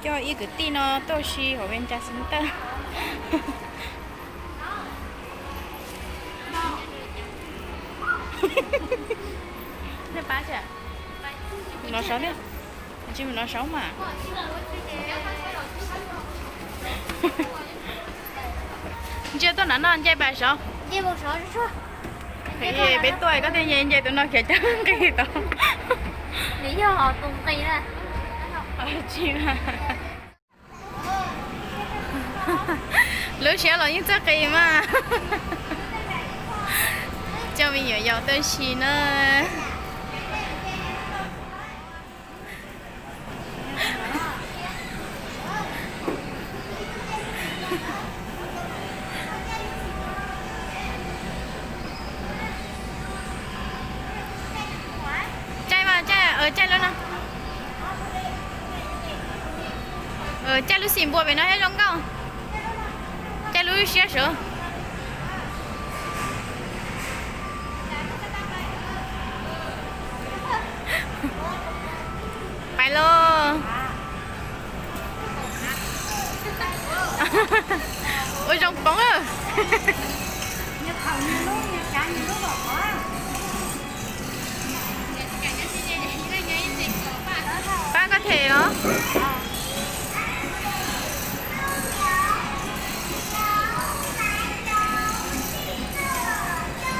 Coj ib kwv tij no tuaj si hauv Venture Center. Nov saud, tsis mus nov saud mas. Ntsia tuaj nov no, nce pas saud. Peb tuaj koj thiaj nce, nce tus no khiav cov nqi tod. Lub siab los yeej txawj qis mas. Coj me nyuam yaus tuaj si na. Caij mas, caij, caij lub no. Caij lub xim npua pem no thiab zoo nkauj. Caij lub siab sawv. Pais lauj. Ua zoo poob. Pab koj them los?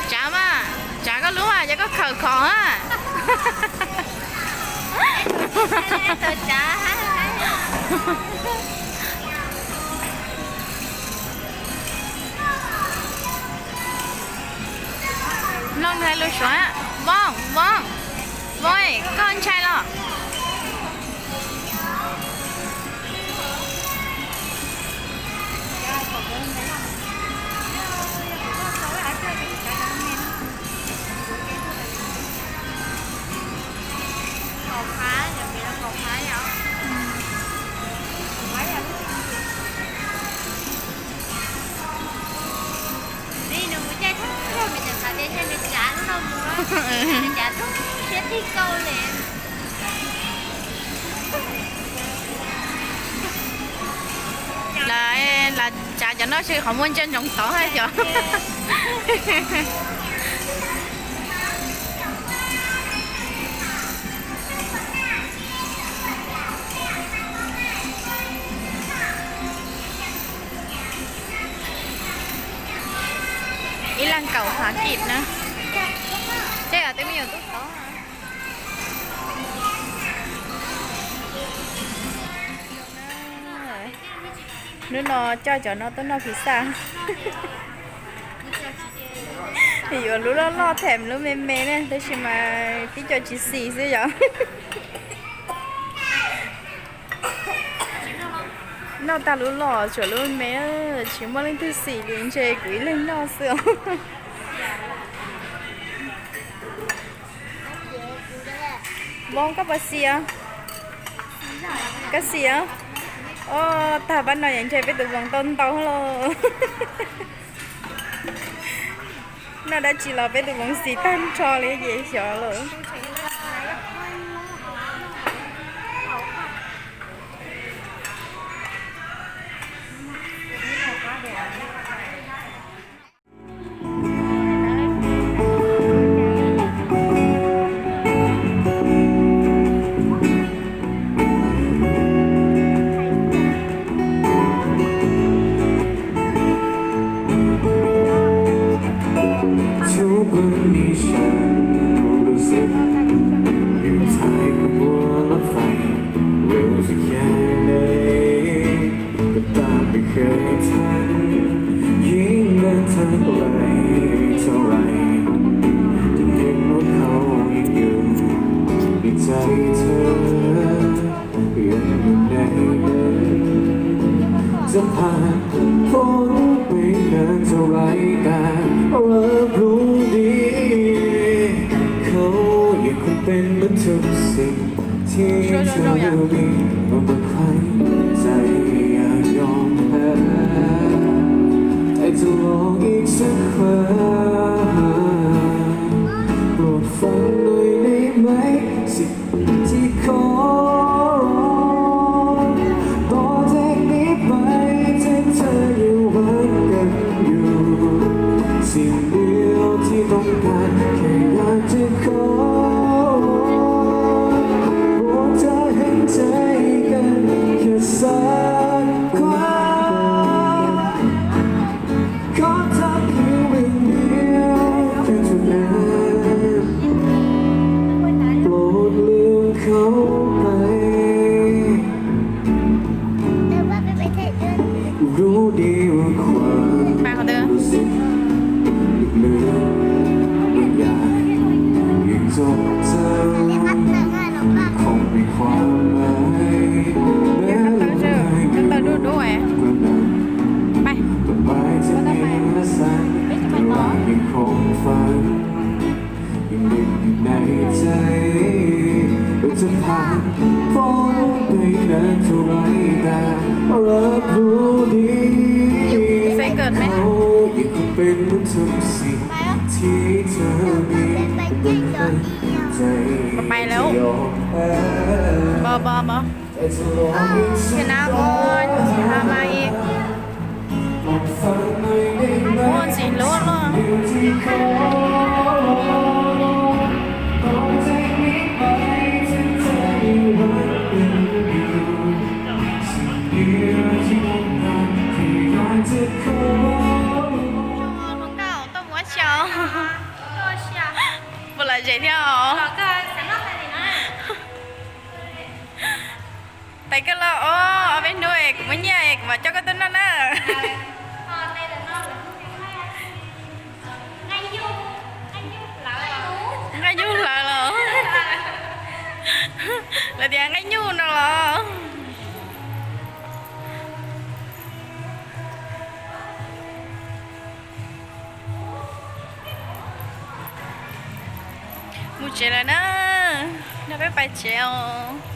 Tsav mas, tsav koj lub mas, yog koj khawm khov a. Mloog hais lus suav. Vooj, Vooj, Vooj, koj ntshai los? Las, las tsav cov no tsis qhov muaj ntsia ntsoov tod hais cov. Ib leeg kaum phav kis na. Tej zaum tej me nyuam tub tod. Hnub no coj cov no tuaj noj pizza. Yuav lub loj loj them lub me me na, tab sis mas tib co tsis xis xwb yom. Noj tag lub loj tshuav lub me, tsis muaj leej twg xis li, ntshe kuv ib leeg noj xwb os. Vooj, koj puas xis os? Koj xis os? Os, tag pab no yeej ntshe peb tus Vooj tau ntau lauj. Noj dab tsi los peb tus Vooj xis tag nrho li ces xyov lawm. Say good ไหม ไปแล้ว บอบอบอ เดี๋ยวนะก่อน พามาอีก โอ้ สีลวกเลย Thông cáo tôi muốn chào. Puas lom zem thiab os? Tais koj los os, ob peb hnub es kuv muaj nyiaj es kuv mam coj koj tuaj noj na. Nqaij nyuj hlawv los? Lawv tias nqaij nyuj no los? Mus tsev lawm na, nrog peb pais tsev os.